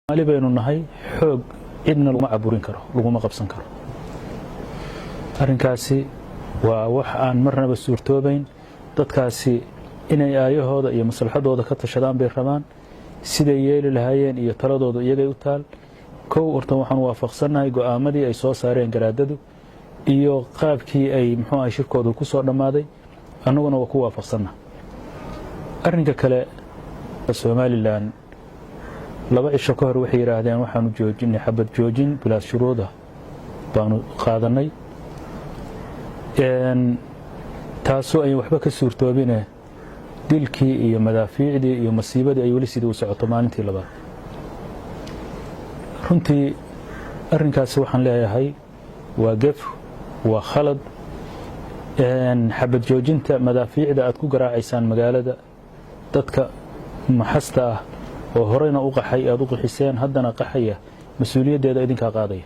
Soomaali baynu nahay, xoog cidna laguma caburin karo, laguma qabsan karo. Arrinkaasi waa wax aan marnaba suurtoobayn. Dadkaasi inay aayahooda iyo maslaxadooda ka tashadaan bay rabaan. Siday yeeli lahaayeen iyo taladooda iyagay u taal. Kow, horta waxaan waafaqsannahay go'aamadii ay soo saareen garaadadu iyo qaabkii ay, muxuu ahay, shirkoodu ku soo dhammaaday. Annaguna waa ku waafaqsannahay. Arrinka kale, Somaliland 2 cisho ka hor waxay yidhaahdeen waxaanu joojinay xabad joojin bilaas shuruuda baanu qaadanay, taasoo ay waxba ka suurtoobine, dilkii iyo madaafiicdii iyo masiibadii ay weli sidii u socoto maalintii labaad. Runtii arrinkaasi waxaan leeyahay waa gef, waa khalad. Xabad joojinta madaafiicda aad ku garaacaysaan magaalada, dadka maxasta ah oo horeyna u qaxay, aad u qaxiseen, haddana qaxaya, mas-uuliyaddeeda idinkaa qaadaya.